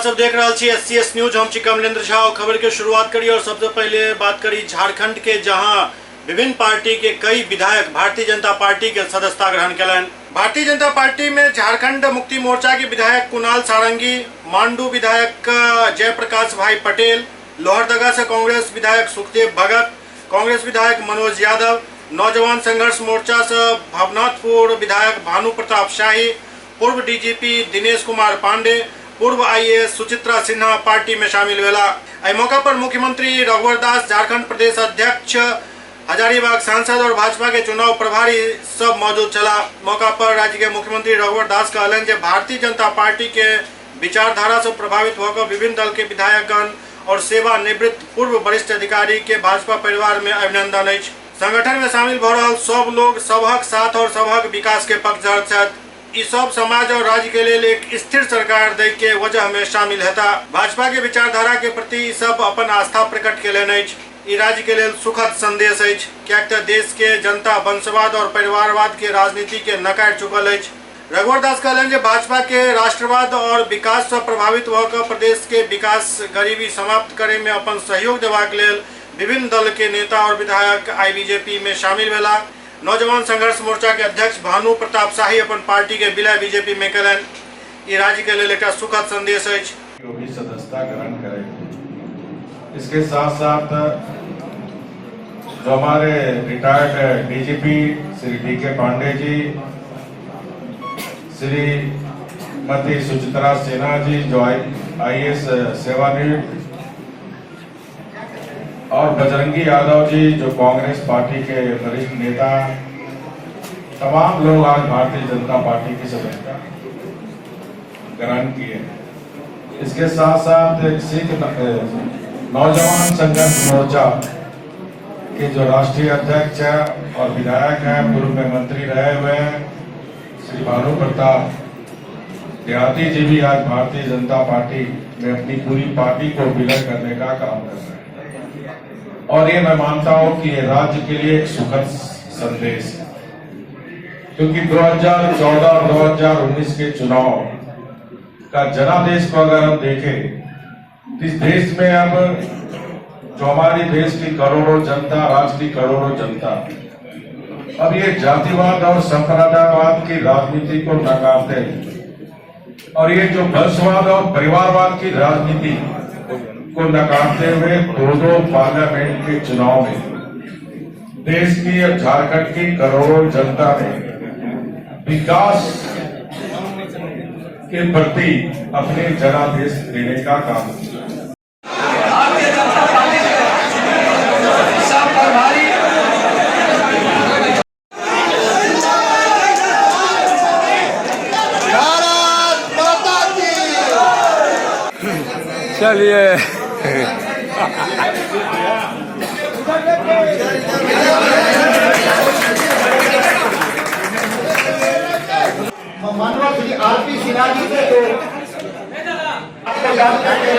सब देख रहल छी एस न्यूज। हम छी कमलेंद्र झा और खबर के शुरुआत करी और सबसे पहले बात करी झारखंड के, जहां विभिन्न पार्टी के कई विधायक भारतीय जनता पार्टी के सदस्यता ग्रहण कयलनि। भारतीय जनता पार्टी में झारखंड मुक्ति मोर्चा के विधायक कुणाल सारंगी, मांडू विधायक जयप्रकाश भाई पटेल, लोहरदगा से कांग्रेस विधायक सुखदेव भगत, कांग्रेस विधायक मनोज यादव, नौजवान संघर्ष मोर्चा से भवनाथपुर विधायक भानु प्रताप शाही, पूर्व डीजीपी दिनेश कुमार पांडे, पूर्व आईएएस सुचित्रा सिन्हा पार्टी में शामिल भेला। एहि मौका पर मुख्यमंत्री रघुवर दास, झारखंड प्रदेश अध्यक्ष, हजारीबाग सांसद और भाजपा के चुनाव प्रभारी सब मौजूद छला। मौका पर राज्य के मुख्यमंत्री रघुवर दास कहलनि जे भारतीय जनता पार्टी के विचारधारा से प्रभावित होकर विभिन्न दल के विधायकगण और सेवानिवृत्त पूर्व वरिष्ठ अधिकारी के भाजपा परिवार में अभिनंदन अछि। संगठन में शामिल भ रहल सब लोग सबहक साथ और सबहक विकास के पक्षधर छथि। ई सब समाज और राज्य के लेल एक स्थिर सरकार दै के वजह में शामिल हेता। भाजपा के विचारधारा के प्रति ई सब अपन आस्था प्रकट केलनि अछि। ई राज्य के लेल सुखद संदेश अछि, कियाक त देश के जनता वंशवाद और परिवारवाद के राजनीति के नकारि चुकल अछि। रघुवर दास कहलनि जे भाजपा के राष्ट्रवाद और विकास से प्रभावित भऽ कऽ प्रदेश के विकास, गरीबी समाप्त करे में अपन सहयोग देबाक लेल विभिन्न दल के नेता और विधायक आई बीजेपी में शामिल भेला। नौजवान संघर्ष मोर्चा के अध्यक्ष भानु प्रताप शाही अपन पार्टी के विलय बीजेपी में केलनि। ई राज्य के लेल एकटा सुखद संदेश अछि। भी सदस्यता ग्रहण करेंगे। इसके साथ साथ जो हमारे retired DGP Shri D K Pandey ji, Shrimati Suchitra Sinha ji जो आईएएस सेवानिवृत्त, और बजरंगी यादव जी जो कांग्रेस पार्टी के वरिष्ठ नेता, तमाम लोग आज भारतीय जनता पार्टी की सदस्यता ग्रहण किए। इसके साथ साथ एक सिख नौजवान संघर्ष मोर्चा के जो राष्ट्रीय अध्यक्ष हैं और विधायक हैं, पूर्व में मंत्री रहे हुए हैं, श्री भानु प्रताप देहाती जी भी आज भारतीय जनता पार्टी में अपनी पूरी पार्टी को विलय करने का काम कर रहे हैं। और ये मैं मानता हूं कि ये राज्य के लिए एक सुखद संदेश है, क्योंकि 2014 और 2019 के चुनाव का जनादेश को अगर हम देखें तो इस देश में अब जो हमारी देश की करोड़ों जनता, राज्य की करोड़ों जनता अब ये जातिवाद और संप्रदायवाद की राजनीति को नकारते हैं और ये जो वंशवाद और परिवारवाद की राजनीति को नकारते हुए दो दो पार्लियामेंट के चुनाव में देश की और झारखंड की करोड़ों जनता ने विकास के प्रति अपने जनादेश देने का काम किया। भारतीय जनता पार्टी के सब प्रभारी भारत माता की। चलिए। माननीय श्री आर पी सिन्हा जी से तो आपको जानकर के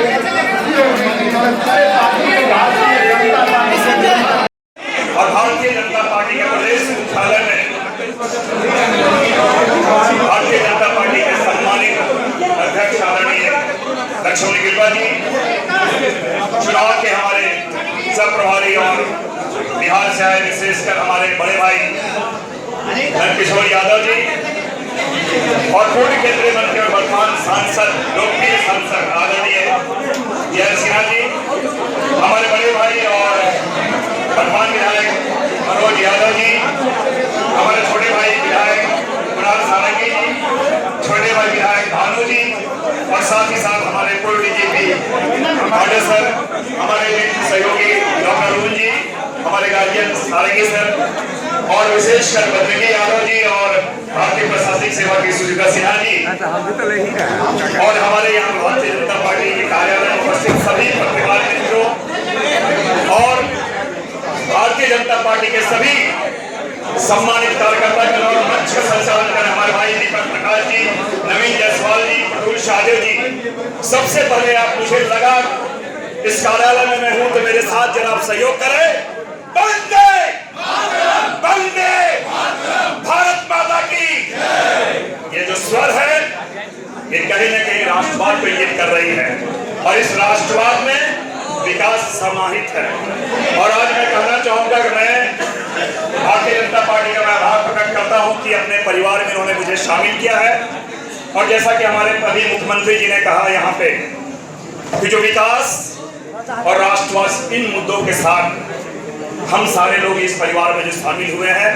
खुशी होगी कि सारे पार्टी को भारतीय जनता पार्टी के और भारतीय जनता पार्टी के प्रदेश मुख्यालय में भारतीय जनता पार्टी के सम्मानित अध्यक्ष आदरणीय लक्ष्मण गिलवा जी, चुनाव के हमारे सब प्रभारी और बिहार से आए विशेषकर हमारे बड़े भाई नंदकिशोर यादव जी और पूर्व केंद्रीय मंत्री और वर्तमान सांसद, लोकप्रिय सांसद आदरणीय जयंत सिन्हा जी, हमारे बड़े भाई और वर्तमान विधायक मनोज यादव जी, हमारे छोटे भाई विधायक कुणाल सारंगी जी, छोटे भाई विधायक भानु जी और साथ ही साथ हमारे पूर्व डीजीपी पांडे सर, हमारे सहयोगी डॉक्टर अरुण जी, हमारे गार्जियन सारंगी सर और विशेषकर बजरंगी यादव जी और भारतीय प्रशासनिक सेवा की सुचित्रा सिन्हा जी और हमारे यहाँ भारतीय जनता पार्टी के कार्यालय में उपस्थित सभी पत्रकार मित्रों और भारतीय जनता पार्टी के सभी सम्मानित कार्यकर्ता और मंच का संचालन कर हमारे भाई दीपक प्रकाश जी, नवीन जायसवाल जी, प्रफुल्ल शाहदेव जी। सबसे पहले आप, मुझे लगा इस कार्यालय में मैं हूं तो मेरे साथ जरा आप सहयोग करें। वंदे वंदे, भारत माता की। ये जो स्वर है, ये कहीं ना कहीं राष्ट्रवाद को इंगित कर रही है और इस राष्ट्रवाद में विकास समाहित है। और आज मैं कहना चाहूंगा कि मैं भारतीय जनता पार्टी का मैं आभार प्रकट करता हूं कि अपने परिवार में उन्होंने मुझे शामिल किया है। और जैसा कि हमारे अभी मुख्यमंत्री जी ने कहा यहाँ पे कि जो विकास और राष्ट्रवाद, इन मुद्दों के साथ हम सारे लोग इस परिवार में जो शामिल हुए हैं।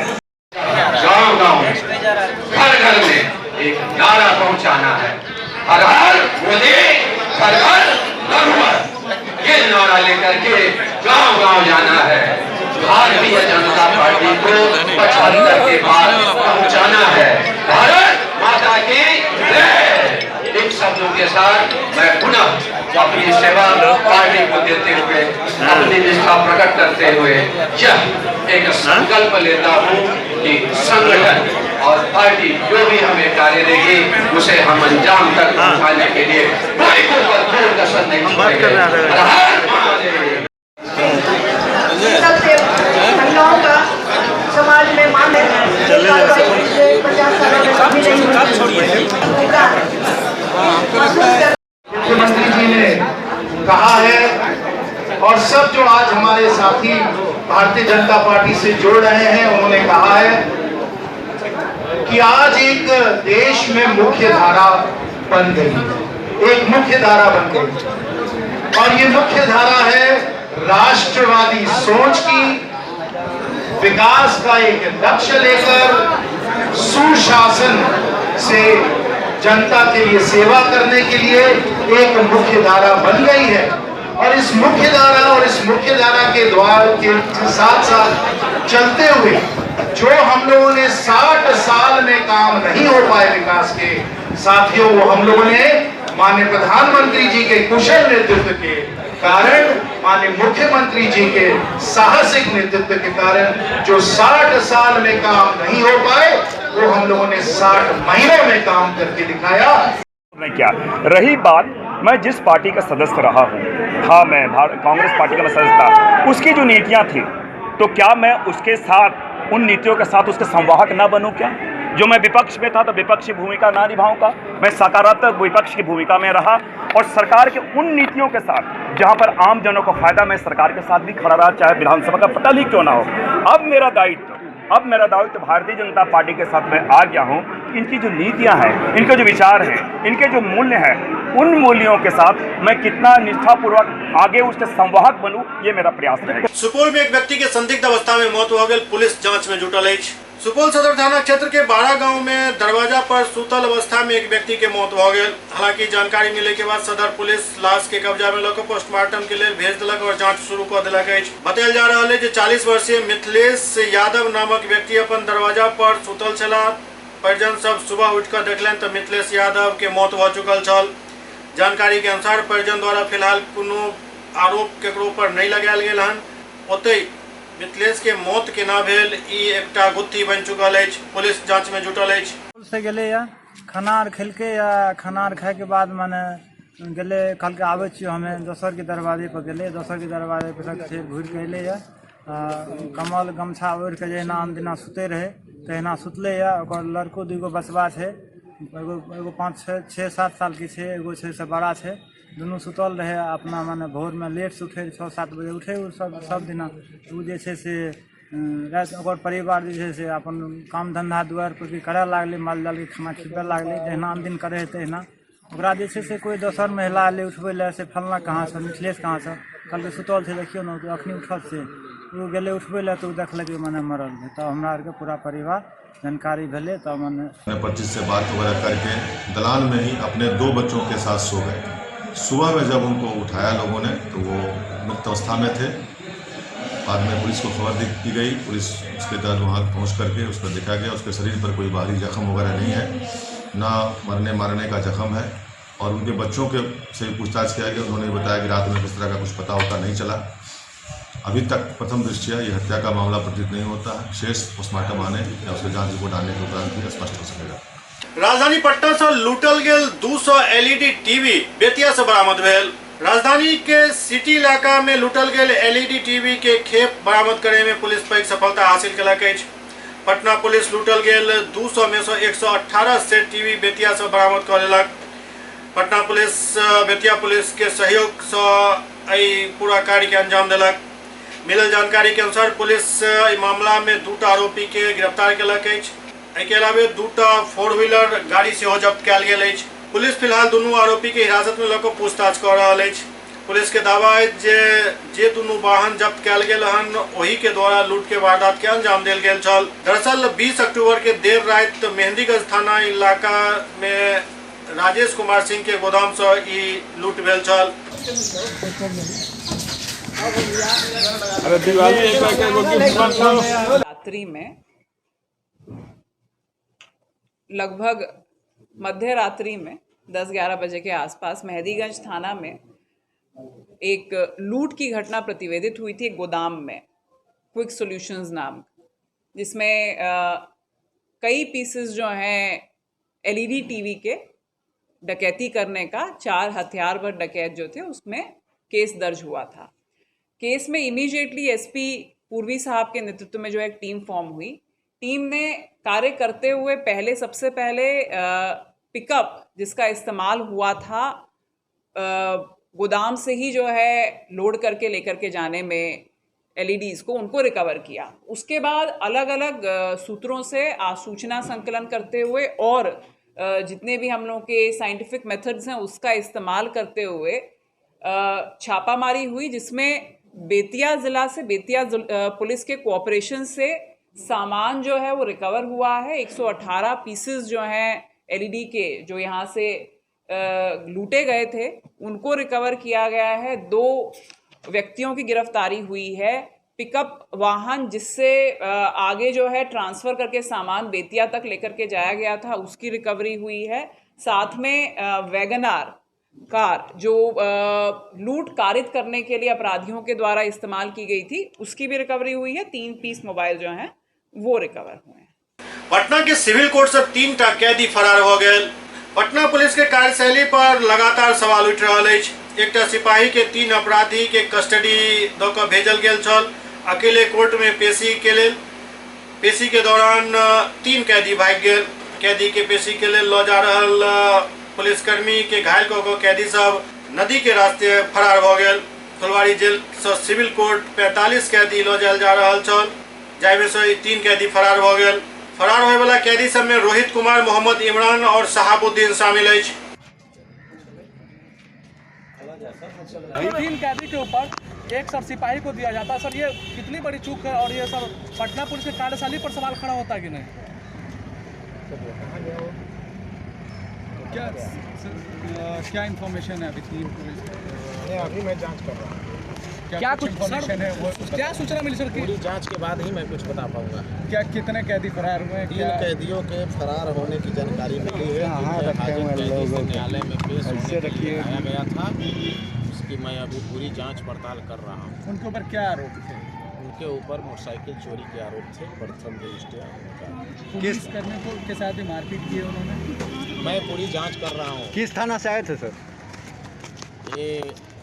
गांव गांव में, घर घर में एक नारा पहुंचाना है, हर हर मोदी, हर हर रघुवर। ये नारा लेकर के गांव गांव जाना है। भारतीय जनता पार्टी को 75 के बाद पहुंचाना है। भारत माता की जय। इन शब्दों के साथ मैं पुनः अपनी सेवा पार्टी को देते हुए, अपनी निष्ठा प्रकट करते हुए यह एक संकल्प लेता हूं कि संगठन और पार्टी जो भी हमें कार्य देगी, उसे हम अंजाम तक पहुंचाने के लिए कोई कोई कसर नहीं छोड़ेंगे। हर हर महादेव। सबसे महिलाओं का समाज में मान है। पिछले 50 सालों में कभी नहीं हुई। उनका महसूस कर मुख्यमंत्री जी ने कहा है और सब जो आज हमारे साथी भारतीय जनता पार्टी से जुड़ रहे हैं, उन्होंने कहा है कि आज एक देश में मुख्य धारा बन गई है, एक मुख्य धारा बन गई और ये मुख्य धारा है राष्ट्रवादी सोच की, विकास का एक लक्ष्य लेकर सुशासन से जनता के लिए सेवा करने के लिए एक मुख्य धारा बन गई है। और इस मुख्य धारा और इस मुख्य धारा के द्वार के साथ साथ चलते हुए जो हम लोगों ने 60 साल में काम नहीं हो पाए विकास के साथियों, वो हम लोगों ने माननीय प्रधानमंत्री जी के कुशल नेतृत्व के कारण, माननीय मुख्यमंत्री जी के साहसिक नेतृत्व के कारण जो 60 साल में काम नहीं हो पाए, वो हम लोगों ने 60 महीनों में काम करके दिखाया। मैं क्या रही बात, मैं जिस पार्टी का सदस्य रहा हूँ, था मैं कांग्रेस पार्टी का मैं सदस्य था, उसकी जो नीतियाँ थी, तो क्या मैं उसके साथ, उन नीतियों के साथ उसके संवाहक ना बनूँ क्या? जो मैं विपक्ष में था तो विपक्ष की भूमिका ना निभाऊँ का? मैं सकारात्मक विपक्ष की भूमिका में रहा और सरकार के उन नीतियों के साथ जहाँ पर आम जनों को फायदा, मैं सरकार के साथ भी खड़ा रहा, चाहे विधानसभा का पटल ही क्यों ना हो। अब मेरा दायित्व भारतीय जनता पार्टी के साथ मैं आ गया हूँ, इनकी जो नीतियाँ हैं, इनके जो विचार हैं, इनके जो मूल्य हैं, उन मूल्यों के साथ मैं कितना निष्ठापूर्वक आगे उसके संवाहक बनूँ, ये मेरा प्रयास रहेगा। सुपौल में एक व्यक्ति के संदिग्ध अवस्था में मौत हो गेल। पुलिस जांच में जुटल अछि। सुपौल सदर थाना क्षेत्र के बारह गांव में दरवाजा पर सुतल अवस्था में एक व्यक्ति के मौत हो गेल। हालांकि जानकारी मिले के बाद सदर पुलिस लाश के कब्जा में लऽ पोस्टमार्टम के लेल भेज देलक और जांच शुरू कऽ देलक अछि। बतायल जा रहल है जे 40 वर्षीय मिथिलेश यादव नामक व्यक्ति अपन दरवाजा पर सुतल छलाह। परिजन सब सुबह उठि कऽ देखलनि तऽ मिथिलेश यादव के मौत भऽ चुकल छल। जानकारी के अनुसार परिजन द्वारा फिलहाल कोनो आरोप केकरो पर नहि लगायल गेल हन। ओतहि मिथिलेश के मौत केना भेल, ई एकटा गुत्थी बनि चुकल अछि। पुलिस जांच में जुटल अछि। से गेलैए, खाना आर खेलकै आ खाना आर खाइके बाद मने गेलै, कहलकै आबै छियौ हमे। दोसरके दरवाजे पर गेलै। दोसरके दरवाजे पर से फेर घुरि कऽ अयलैए आ कम्बल गमछा ओढ़ि कऽ जहिना आन दिना सुतै रहै, तहिना सुतलैए। ओकर लड़को दूगो बचबा छै, एगो एगो 5, 6, 6, 7 सालके छै, एगो छै से बड़ा छै। दुनू सुतल रहै। अपना मने भोरमे लेटसँ उठै रहै, 6-7 बजे उठै ओ सब सब दिना। ओ जे छै से राति ओकर परिवार जे छै से अपन काम धन्धा दुआरि पर भी करऽ लागलै, माल जालके खाना खिलबऽ लागलै, जहिना आन दिन करै हइ तहिना। ओकरा जे छै से कोइ दोसर महिला एलै उठबै लए से फलना कहाँ छौ, मिथिलेश कहाँ छौ? कहलकै सुतल छै, देखियौ ने, अखनी उठत। से ओ गेलै उठबै लए तऽ ओ देखलकै मने मरल रहै। तब हमरा आरके पूरा परिवार जानकारी भेलै तब मने अपने परिचित से बात वगैरह करके दलान में ही अपने दो बच्चों के साथ सो गए थे। सुबह में जब उनको उठाया लोगों ने तो वो मृत अवस्था में थे। बाद में पुलिस को खबर दी दी गई। पुलिस उसके तहत वहाँ पहुँच करके उसको देखा गया। उसके शरीर पर कोई बाहरी जख्म वगैरह नहीं है, ना मरने मारने का जख्म है और उनके बच्चों के से भी पूछताछ किया गया। उन्होंने बताया कि रात में किस तरह का कुछ पता वता नहीं चला। अभी तक प्रथम दृष्टया ये हत्या का मामला प्रतीत नहीं होता है। शेष पोस्टमार्टम आने या उसके जांच रिपोर्ट आने के उपरांत ही स्पष्ट हो सकेगा। राजधानी पटना से लूटल गेल 200 एलईडी टीवी बेतिया से बरामद भेल। राजधानी के सिटी इलाका में लूटल गेल एलईडी टीवी के खेप बरामद करे में पुलिस पैघ सफलता हासिल केलक अछि। पटना पुलिस लूटल गेल 200 में से 118 सेट टीवी बेतिया से बरामद कऽ लेलक। पटना पुलिस बेतिया पुलिस के सहयोग से एहि पूरा कार्य के अंजाम देलक। मिलल जानकारी के अनुसार पुलिस एहि मामला में 2 आरोपी के गिरफ्तार केलक अछि। एहि के अलावे 2 फोर व्हीलर गाड़ी सेहो जब्त कयल गेल अछि। पुलिस फिलहाल दुनू आरोपी के हिरासत में लऽ कऽ पूछताछ कऽ रहल अछि। पुलिस के दावा अछि जे जे दुनू वाहन जब्त कयल गेल हन ओहि के द्वारा लूट के वारदात के अंजाम देल गेल छल। दरअसल 20 अक्टूबर के देर राति मेहंदीगंज थाना इलाका में राजेश कुमार सिंह के गोदाम से ई लूट भेल छल। रात्रि में लगभग मध्य रात्रि में 10-11 बजे के आसपास मेहंदीगंज थाना में एक लूट की घटना प्रतिवेदित हुई थी एक गोदाम में, क्विक सॉल्यूशंस नाम, जिसमें कई पीसेस जो हैं एलईडी टीवी के डकैती करने का 4 हथियारबंद डकैत जो थे उसमें केस दर्ज हुआ था। केस में इमीडिएटली एसपी पूर्वी साहब के नेतृत्व में जो एक टीम फॉर्म हुई, टीम ने कार्य करते हुए पहले सबसे पहले पिकअप जिसका इस्तेमाल हुआ था गोदाम से ही जो है लोड करके लेकर के जाने में एलईडीज़ को, उनको रिकवर किया। उसके बाद अलग अलग सूत्रों से आसूचना संकलन करते हुए और जितने भी हम लोगों के साइंटिफिक मेथड्स हैं उसका इस्तेमाल करते हुए छापामारी हुई, जिसमें बेतिया ज़िला से बेतिया पुलिस के कोऑपरेशन से सामान जो है वो रिकवर हुआ है। 118 पीसेस जो हैं एलईडी के जो यहाँ से लूटे गए थे उनको रिकवर किया गया है। 2 व्यक्तियों की गिरफ्तारी हुई है। पिकअप वाहन जिससे आगे जो है ट्रांसफ़र करके सामान बेतिया तक लेकर के जाया गया था उसकी रिकवरी हुई है। साथ में वैगनार कार जो लूट कारित करने के लिए अपराधियों के द्वारा इस्तेमाल की गई थी उसकी भी रिकवरी हुई है। 3 पीस मोबाइल जो हैं वो रिकवर हुए हैं। पटना के सिविल कोर्ट से 3 कैदी फरार हो गए। पटना पुलिस के कार्यशैली पर लगातार सवाल उठि रहल अछि। एकटा सिपाही के 3 अपराधी के कस्टडी दऽ कऽ भेजल गेल छल अकेले कोर्ट में पेशी के लेल। पेशी के दौरान 3 कैदी भागि गेल। कैदी के पेशी के लेल लऽ जा रहल पुलिसकर्मी के घायल कऽ कऽ कैदी सब नदी के रास्ते फरार भऽ गेल। फुलवारी जेल से सिविल कोर्ट 45 कैदी लऽ जायल जा रहल छल, जाहिमे से 3 कैदी फरार भऽ गेल। फरार होयवला कैदी सब में रोहित कुमार, मोहम्मद इमरान और शहाबुद्दीन शामिल अछि। 3 कैदी के ऊपर एक सर सिपाही को दिया जाता है। सर ये कितनी बड़ी चूक है और ये सर पटना पुलिस के कार्यशैली पर सवाल खड़ा होता है कि नहीं? क्या क्या इन्फॉर्मेशन है अभी 3 पुलिस? नहीं, अभी मैं जांच कर रहा हूँ। क्या कुछ इन्फॉर्मेशन है वो? क्या सूचना मिली सर? पूरी जांच के बाद ही मैं कुछ बता पाऊंगा। क्या कितने कैदी फरार हुए? 3 कैदियों के फरार होने की जानकारी मिली है। न्यायालय में पेश होने के लिए लाया गया था, उसकी मैं अभी पूरी जांच पड़ताल कर रहा हूँ। उनके ऊपर क्या आरोप थे? उनके ऊपर मोटरसाइकिल चोरी के आरोप थे। प्रथम रजिस्ट्री पुलिस करने को के साथ ही मारपीट की उन्होंने। मैं पूरी जांच कर रहा हूँ। किस थाना से आए थे सर? ये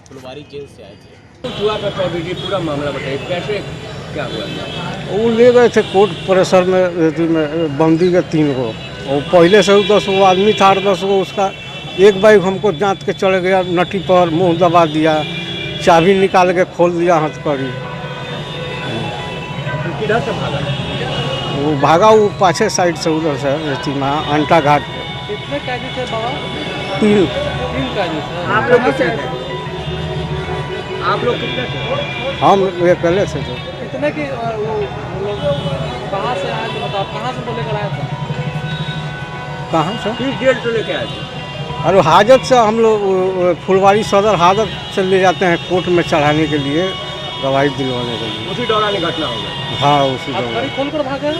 फुलवारी जेल से आए थे। हुआ का चौधरी जी पूरा मामला बताइए, कैसे क्या हुआ? वो ले गए थे कोर्ट परिसर में बंदी के 3 को, और पहले से 10 गो आदमी था, 8-10 गो। उसका एक बाइक हमको जांच के चढ़ गया नटी पर, मुंह दबा दिया, चाबी निकाल के खोल दिया हथकड़ी। किधर से भागा वो? भागा वो पाछे साइड से, उधर से अथी में अंटा घाट। कितने कैदी थे बाबा? 3 कैदी थे। आप लोग कितने थे? आप लोग कितने थे? हम अकेले थे। तो इतने की वो लोग कहाँ से आए थे बताओ? कहाँ से लेकर आए थे? कहाँ से? किस जेल से लेके आए थे? अरे हाजत से हम लोग, फुलवारी सदर हाजत से ले जाते हैं कोर्ट में चढ़ाने के लिए, गवाही दिलवाने के लिए। उसी दौरान घटना हो गई? हाँ, उसी दौरान। खोल कर भागे?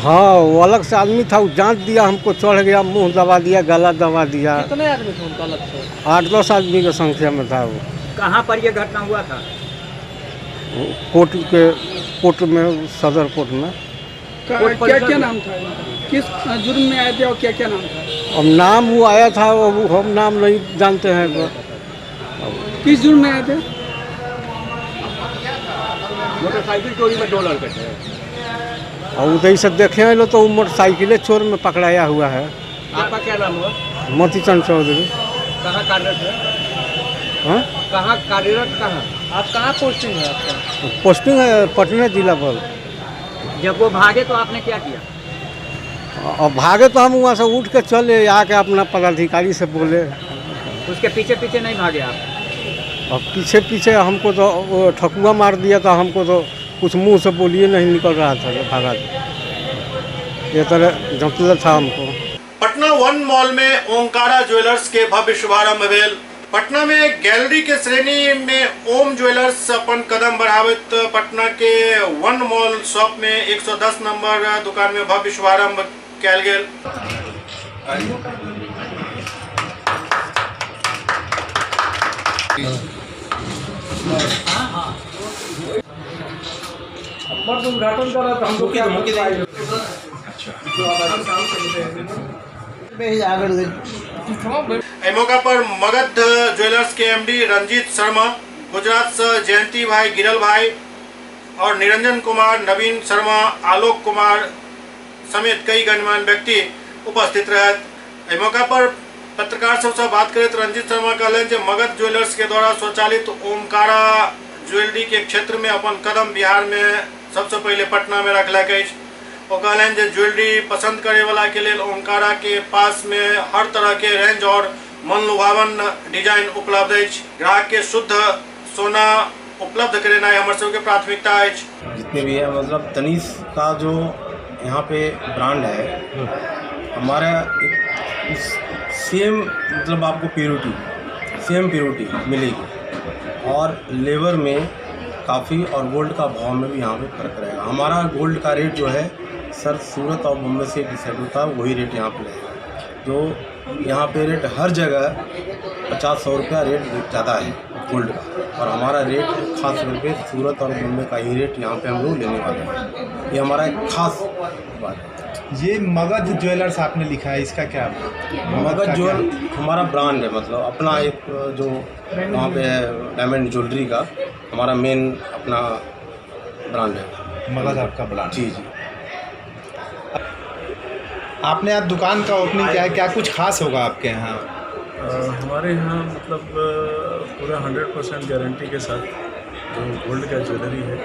हाँ, वो अलग से आदमी था, वो जांच दिया हमको, चढ़ गया, मुंह दबा दिया, गला दबा दिया। कितने आदमी थे उनका अलग से? 8-10 आदमी की संख्या में था वो। कहाँ पर ये घटना हुआ था? कोर्ट के, कोर्ट में, सदर कोर्ट में। क्या क्या नाम था इनका? किस जुर्म में आए थे और क्या क्या नाम था? अब नाम वो आया था, अब हम नाम नहीं जानते हैं। किस जुर्म में आए थे? मोटरसाइकिल चोरी में 2 लड़के थे। और उधर से देखे हैं लोग तो वो मोटरसाइकिलें चोर में पकड़ाया हुआ है। आपका क्या नाम हुआ? मोतीचंद चौधरी। कहाँ कार्यरत है? हाँ, कहाँ कार्यरत, कहाँ आप, कहाँ पोस्टिंग है आपका? पोस्टिंग है पटना जिला पर। जब वो भागे तो आपने क्या किया? और भागे तो हम वहाँ से उठ के चले आके अपना पदाधिकारी से बोले। उसके पीछे पीछे नहीं भागे आप? और पीछे पीछे हमको तो वो ठकुआ मार दिया था, हमको तो कुछ मुंह से बोलिए नहीं निकल रहा था, भागा ये तरह जंतला था हमको। पटना वन मॉल में ओंकारा ज्वेलर्स के भव्य शुभारंभ भेल। पटना में गैलरी के श्रेणी में ओम ज्वेलर्स अपन कदम बढ़ावत पटना के वन मॉल शॉप में 110 नंबर दुकान में भव्य शुभारंभ कयल गेल। उद्घाटन कर रहा था हम लोग। एहि मौका पर मगध ज्वेलर्स के एमडी रंजीत शर्मा, गुजरात से जयंती भाई गिरल भाई और निरंजन कुमार, नवीन शर्मा, आलोक कुमार समेत कई गणमान्य व्यक्ति उपस्थित रहत। एहि मौका पर पत्रकार सबसे बात करैत रंजीत शर्मा कहलनि जे मगध ज्वेलर्स के द्वारा स्वचालित ओमकारा ज्वेलरी के क्षेत्र में अपन कदम बिहार में सबसे पहले पटना में रखलक अछि। ओ कहलनि जे ज्वेलरी पसंद करे वाला के लेल ओमकारा के पास में हर तरह के रेंज और मनलुभावन डिजाइन उपलब्ध अछि। ग्राहक के शुद्ध सोना उपलब्ध करेनाइ हमर सबके प्राथमिकता अछि। जितने भी है, मतलब तनिष्क का जो यहाँ पे ब्रांड है हमारा, सेम मतलब आपको प्योरिटी, सेम प्योरिटी मिलेगी और लेबर में काफ़ी और गोल्ड का भाव में भी यहाँ पे फ़र्क रहेगा। हमारा गोल्ड का रेट जो है सर सूरत और बम्बई से डिसाइड होता है, वही रेट यहाँ पे रहेगा। जो यहाँ पे रेट हर जगह 50-100 रुपया रेट ज़्यादा है गोल्ड का, और हमारा रेट खास करके सूरत और बम्बई का ही रेट यहाँ पे हम लोग लेने वाले हैं। ये हमारा एक खास बात है। ये मगध ज्वेलर्स आपने लिखा है, इसका क्या? मगध ज्वेल हमारा ब्रांड है, मतलब अपना एक जो वहाँ पे है डायमंड ज्वेलरी का हमारा मेन अपना ब्रांड है। मगध आपका ब्रांड? जी जी। आपने आज दुकान का ओपनिंग किया है, क्या कुछ खास होगा आपके यहाँ? हमारे यहाँ मतलब पूरा 100% गारंटी के साथ जो गोल्ड का ज्वेलरी है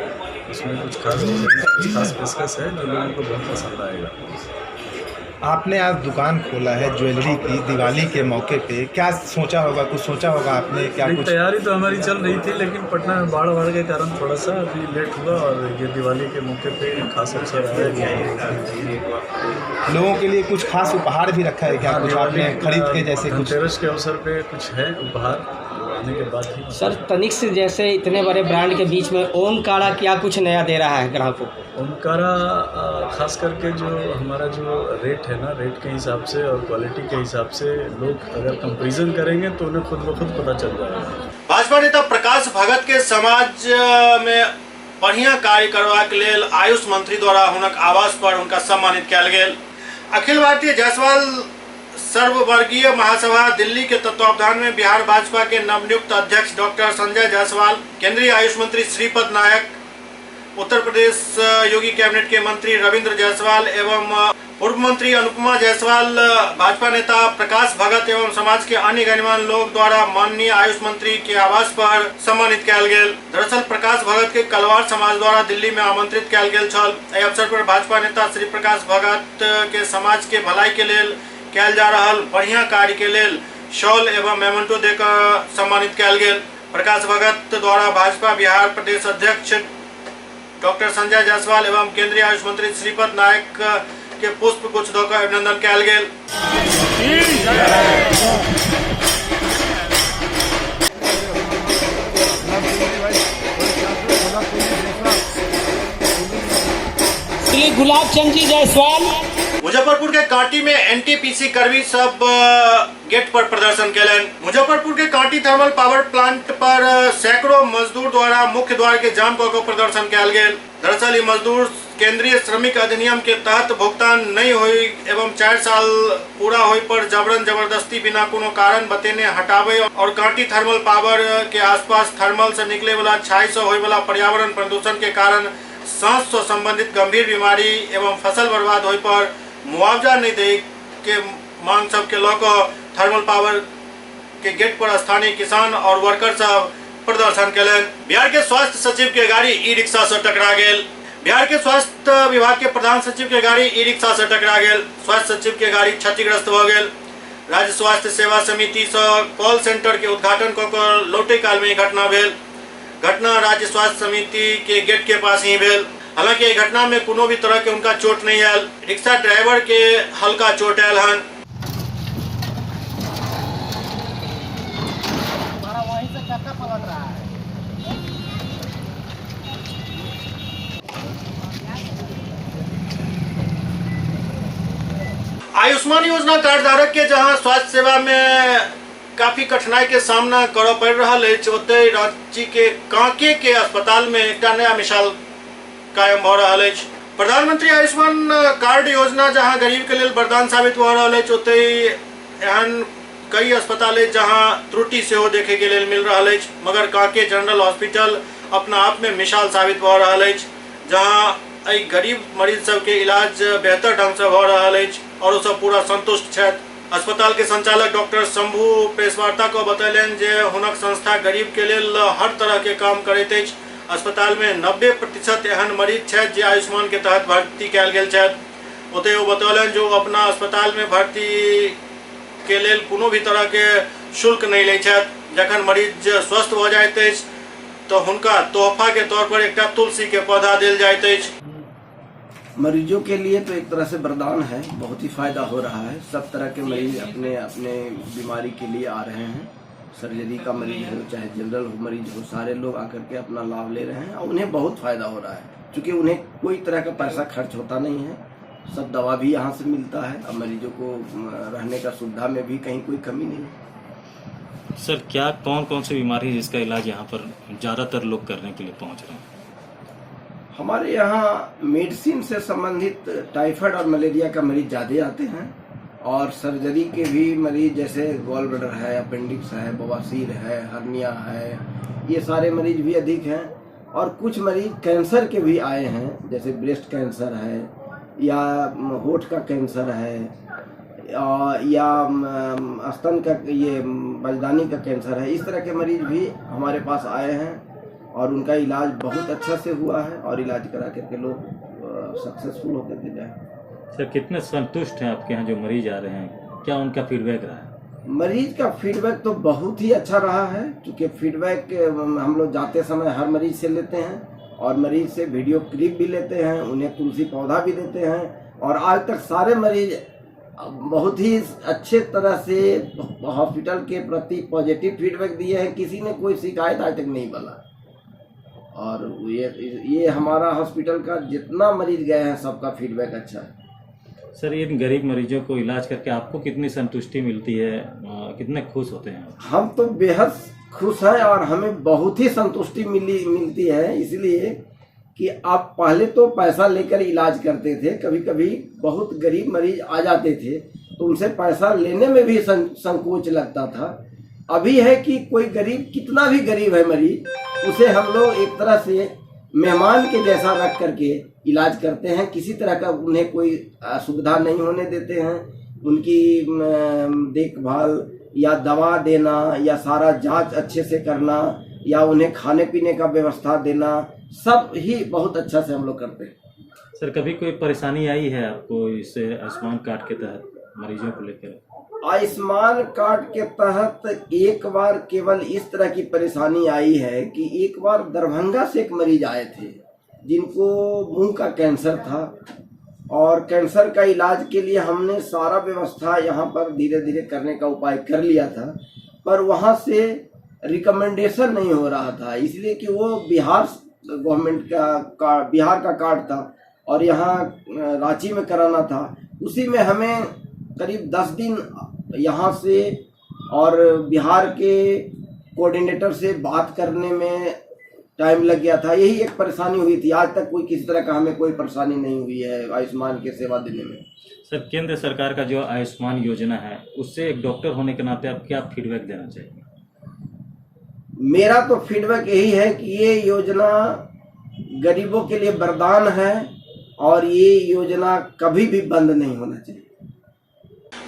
उसमें कुछ खास डिजाइन, कुछ खास पेशकश है जो लोगों को बहुत पसंद आएगा। आपने आज दुकान खोला है ज्वेलरी की दिवाली के मौके पे, क्या सोचा होगा, कुछ सोचा होगा आपने क्या? नहीं, कुछ तैयारी तो हमारी चल रही थी, लेकिन पटना में बाढ़ वाड़ के कारण थोड़ा सा अभी लेट हुआ और ये दिवाली के मौके पे खास अवसर आया। लोगों के लिए कुछ खास उपहार भी रखा है क्या? कुछ आपने खरीद के जैसे कुछ धनतेरस के अवसर पे कुछ है उपहार आने के बाद ही। सर, तनिष्क जैसे इतने बड़े ब्रांड के बीच में ओमकारा क्या कुछ नया दे रहा है ग्राहकों को? ओमकारा खास करके जो हमारा जो रेट है ना, रेट के हिसाब से और क्वालिटी के हिसाब से लोग अगर कंपेरिजन करेंगे तो उन्हें खुद ब खुद पता चल जाएगा। भाजपा नेता प्रकाश भगत के समाज में बढ़िया कार्य करबाक लेल आयुष मंत्री द्वारा हुनक आवास पर हुनका सम्मानित कयल गेल। अखिल भारतीय जायसवाल सर्ववर्गीय महासभा दिल्ली के तत्वावधान में बिहार भाजपा के नवनियुक्त अध्यक्ष डॉक्टर संजय जायसवाल, केंद्रीय आयुष मंत्री श्रीपद नायक, उत्तर प्रदेश योगी कैबिनेट के मंत्री रविंद्र जायसवाल एवं पूर्व मंत्री अनुपमा जायसवाल, भाजपा नेता प्रकाश भगत एवं समाज के अन्य गणमान्य लोग द्वारा माननीय आयुष मंत्री के आवास पर सम्मानित कयल गेल। दरअसल प्रकाश भगत के कलवार समाज द्वारा दिल्ली में आमंत्रित कयल गेल छल। एहि अवसर पर भाजपा नेता श्री प्रकाश भगत के समाज के भलाई के लेल कयल जा रहल बढ़िया कार्य के लेल शॉल एवं मेमेंटो देकर सम्मानित कयल गेल। प्रकाश भगत द्वारा भाजपा बिहार प्रदेश अध्यक्ष डॉक्टर संजय जायसवाल एवं केंद्रीय आयुष मंत्री श्रीपद नायक के पुष्प गुच्छ दऽ कऽ अभिनंदन कयल गेल। श्री गुलाब चंद जी जायसवाल। मुजफ्फरपुर के कांटी में एनटीपीसी कर्मी सब गेट पर प्रदर्शन केलनि। मुजफ्फरपुर के कांटी थर्मल पावर प्लांट पर सैकड़ों मजदूर द्वारा मुख्य द्वार के जाम कऽ कऽ प्रदर्शन कयल गेल। दरअसल ई मजदूर केंद्रीय श्रमिक अधिनियम के तहत भुगतान नहीं होई एवं 4 साल पूरा होई पर जबरन जबरदस्ती बिना कोनो कारण बतेने हटावे और कांटी थर्मल पावर के आसपास थर्मल से निकले वाला छाई से होय वाला पर्यावरण प्रदूषण के कारण सांस से संबंधित गंभीर बीमारी एवं फसल बर्बाद होय पर मुआवजा नहीं दे के मांग सबके लऽ कऽ थर्मल पावर के गेट पर स्थानीय किसान और वर्कर सब प्रदर्शन केलनि। बिहार के स्वास्थ्य सचिव के गाड़ी ई रिक्शा से टकरा गेल। बिहार के स्वास्थ्य विभाग के प्रधान सचिव के गाड़ी ई रिक्शा से टकरा गेल। स्वास्थ्य सचिव के गाड़ी क्षतिग्रस्त भऽ गेल। राज्य स्वास्थ्य सेवा समिति से कॉल सेंटर के उद्घाटन कऽ कऽ लौटे काल में ई घटना भेल। घटना राज्य स्वास्थ्य समिति के गेट के पास ही भेल। हालांकि एहि घटना में कोनो भी तरह के उनका चोट नहीं आयल। रिक्शा ड्राइवर के हल्का चोट आयल हन। वहीं से चक्का पलट रहा है। आयुष्मान योजना कार्ड धारक के जहां स्वास्थ्य सेवा में काफी कठिनाई के सामना करऽ पड़ि रहल अछि, ओतहि रांची के कांके के अस्पताल में एकटा नया मिसाल कायम भऽ रहल अछि। प्रधानमंत्री आयुष्मान कार्ड योजना जहां गरीब के लेल वरदान साबित भऽ रहल अछि, ओतहि एहन कई अस्पताल अछि जहां त्रुटि सेहो देखे के लेल मिल रहल अछि, मगर कांके जनरल हॉस्पिटल अपना आप में मिसाल साबित भऽ रहल अछि, जहां एहि गरीब मरीज सबके इलाज बेहतर ढंग से भऽ रहल अछि और ओ सब पूरा संतुष्ट छथि। अस्पताल के संचालक डॉक्टर शंभू प्रेस वार्ता कऽ बतेलनि जे हुनक संस्था गरीब के लेल हर तरह के काम करैत अछि। अस्पताल में 90% एहन मरीज छथि जे आयुष्मान के तहत भर्ती कयल गेल छथि। ओतहि ओ बतौलनि जे ओ अपना अस्पताल में भर्ती के लेल कोनो भी तरह के शुल्क नहि लै छथि। जखन मरीज स्वस्थ भऽ जाइत अछि तऽ हुनका तोहफा के तौर पर एकटा तुलसी के पौधा देल जाइत अछि। मरीजों के लिए तो एक तरह से वरदान है, बहुत ही फायदा हो रहा है। सब तरह के मरीज अपने अपने बीमारी के लिए आ रहे हैं। सर्जरी का मरीज हो चाहे जनरल हो मरीज हो, सारे लोग आकर के अपना लाभ ले रहे हैं और उन्हें बहुत फायदा हो रहा है, क्योंकि उन्हें कोई तरह का पैसा खर्च होता नहीं है। सब दवा भी यहाँ से मिलता है और मरीजों को रहने का सुविधा में भी कहीं कोई कमी नहीं है। सर, क्या कौन कौन सी बीमारी है जिसका इलाज यहाँ पर ज़्यादातर लोग करने के लिए पहुँच रहे हैं? हमारे यहाँ मेडिसिन से संबंधित टाइफाइड और मलेरिया का मरीज ज़्यादा आते हैं और सर्जरी के भी मरीज जैसे गॉल ब्लैडर है, अपेंडिक्स है, बवासीर है, हर्निया है, ये सारे मरीज भी अधिक हैं। और कुछ मरीज कैंसर के भी आए हैं, जैसे ब्रेस्ट कैंसर है या होठ का कैंसर है या स्तन का ये बजदानी का कैंसर है। इस तरह के मरीज भी हमारे पास आए हैं और उनका इलाज बहुत अच्छा से हुआ है और इलाज करा करके लोग सक्सेसफुल होकर के गए। सर, कितने संतुष्ट हैं आपके यहाँ जो मरीज आ रहे हैं, क्या उनका फीडबैक रहा है? मरीज का फीडबैक तो बहुत ही अच्छा रहा है, क्योंकि फीडबैक हम लोग जाते समय हर मरीज से लेते हैं और मरीज से वीडियो क्लिप भी लेते हैं, उन्हें तुलसी पौधा भी देते हैं और आज तक सारे मरीज बहुत ही अच्छे तरह से हॉस्पिटल के प्रति पॉजिटिव फीडबैक दिए हैं। किसी ने कोई शिकायत आज तक नहीं बोला और ये हमारा हॉस्पिटल का जितना मरीज गए हैं सबका फीडबैक अच्छा है। सर, इन गरीब मरीजों को इलाज करके आपको कितनी संतुष्टि मिलती है, कितने खुश होते हैं? हम तो बेहद खुश हैं और हमें बहुत ही संतुष्टि मिलती है, इसलिए कि आप पहले तो पैसा लेकर इलाज करते थे, कभी कभी बहुत गरीब मरीज आ जाते थे तो उनसे पैसा लेने में भी संकोच लगता था। अभी है कि कोई गरीब, कितना भी गरीब है मरीज, उसे हम लोग एक तरह से मेहमान के जैसा रख करके इलाज करते हैं। किसी तरह का उन्हें कोई असुविधा नहीं होने देते हैं। उनकी देखभाल या दवा देना या सारा जांच अच्छे से करना या उन्हें खाने पीने का व्यवस्था देना, सब ही बहुत अच्छा से हम लोग करते हैं। सर, कभी कोई परेशानी आई है आपको इस आयुष्मान कार्ड के तहत मरीजों को लेकर? आयुष्मान कार्ड के तहत एक बार केवल इस तरह की परेशानी आई है कि एक बार दरभंगा से एक मरीज आए थे जिनको मुंह का कैंसर था और कैंसर का इलाज के लिए हमने सारा व्यवस्था यहाँ पर धीरे धीरे करने का उपाय कर लिया था, पर वहाँ से रिकमेंडेशन नहीं हो रहा था, इसलिए कि वो बिहार गवर्नमेंट का बिहार का कार्ड था और यहाँ रांची में कराना था। उसी में हमें करीब 10 दिन यहाँ से और बिहार के कोऑर्डिनेटर से बात करने में टाइम लग गया था। यही एक परेशानी हुई थी। आज तक कोई किसी तरह का हमें कोई परेशानी नहीं हुई है आयुष्मान के सेवा देने में। सर, केंद्र सरकार का जो आयुष्मान योजना है उससे एक डॉक्टर होने के नाते आप क्या फीडबैक देना चाहेंगे? मेरा तो फीडबैक यही है कि ये योजना गरीबों के लिए वरदान है और ये योजना कभी भी बंद नहीं होना चाहिए।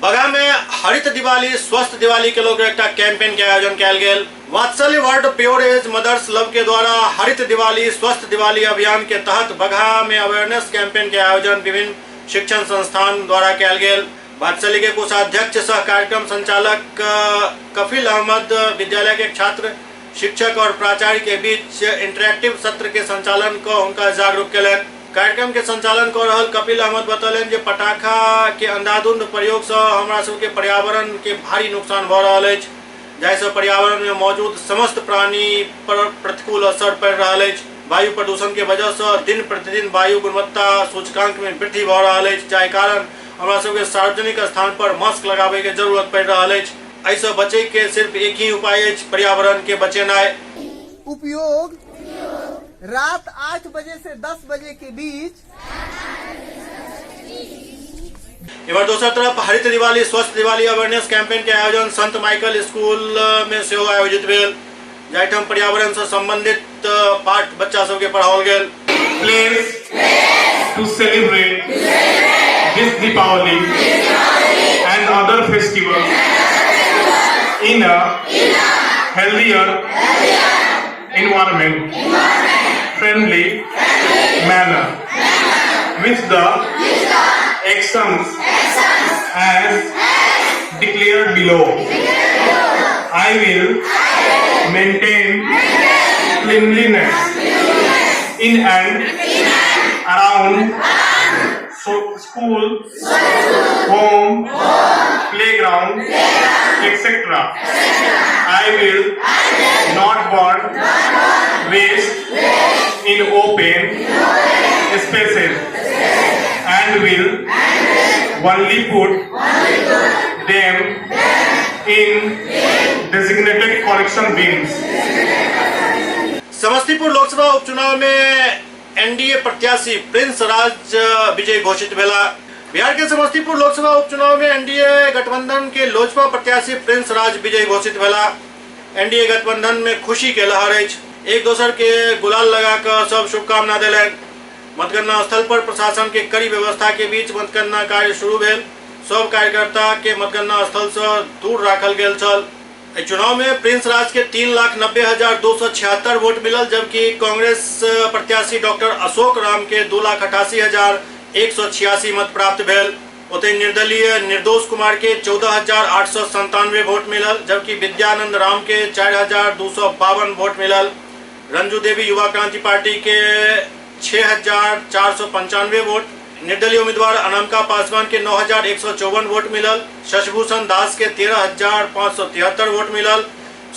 बगहा में हरित दिवाली स्वस्थ दिवाली के लोग एकटा कैंपेन के आयोजन कयल गेल। Vatsalya world pure age mothers love के द्वारा हरित दिवाली स्वस्थ दिवाली अभियान के तहत बगहा में अवेयरनेस कैंपेन के आयोजन विभिन्न शिक्षण संस्थान द्वारा कयल गेल। वात्सल्य के कोषाध्यक्ष सह कार्यक्रम संचालक कफिल अहमद विद्यालय के छात्र, शिक्षक और प्राचार्य के बीच इंटरैक्टिव सत्र के संचालन क हुनका जागरूक केलनि। कार्यक्रम के संचालन क रहल कपिल अहमद बतौलनि जे पटाखा के अंधाधुंध प्रयोग सँ हमरा सबके पर्यावरण के भारी नुकसान भ रहल अछि, जाहि सँ पर्यावरण में मौजूद समस्त प्राणी पर प्रतिकूल असर पड़ि रहल अछि। वायु प्रदूषण के वजह सँ दिन प्रतिदिन वायु गुणवत्ता सूचकांक में वृद्धि भ रहल अछि, जाहि कारण हमरा सबके सार्वजनिक स्थान पर मास्क लगाबय के जरूरत पड़ि रहल अछि। एहि सँ बचय के सिर्फ एक ही उपाय अछि, पर्यावरण के बचेनाइ। उपयोग रात 8 बजे से 10 बजे के बीच। इम्हर दोसर तरफ हरित दिवाली स्वस्थ दिवाली अवेयरनेस कैंपेन के आयोजन संत माइकल स्कूल में सेहो आयोजित भेल, जाहिठाम पर्यावरण से संबंधित पाठ बच्चा सबके पढ़ाओल गेल। Place to celebrate this Deepavali and other festivals in a healthier environment friendly manner with the actions as declared below. I will maintain cleanliness in and around school, home, playground, etc. I will not burn waste in open spaces and will only put them in designated collection bins. Samastipur Lok Sabha उपचुनाव में NDA प्रत्याशी प्रिंस राज विजयी घोषित भेला। बिहार के समस्तीपुर लोकसभा उपचुनाव में NDA गठबंधन के लोजपा प्रत्याशी प्रिंस राज विजयी घोषित भेला। एनडीए गठबंधन में खुशी के लहर अछि। एक दोसर के गुलाल लगा कऽ सब शुभकामना देलनि। मतगणना स्थल पर प्रशासन के कड़ी व्यवस्था के बीच मतगणना कार्य शुरू भेल। सब कार्यकर्ता के मतगणना स्थल से दूर राखल गेल छल। एहि चुनाव में प्रिंस राज के 3,90,276 वोट मिलल, जबकि कांग्रेस प्रत्याशी डॉक्टर अशोक राम के 2,88,186 मत प्राप्त भेल। ओतहि निर्दलीय निर्दोष कुमार के 14,897 वोट मिलल, जबकि विद्यानंद राम के 4,252 वोट मिलल। रंजू देवी युवा क्रांति पार्टी के 6,495 वोट, निर्दलीय उम्मीदवार अनामिका पासवान के 9,154 वोट मिलल, शशिभूषण दास के 13,573 वोट मिलल,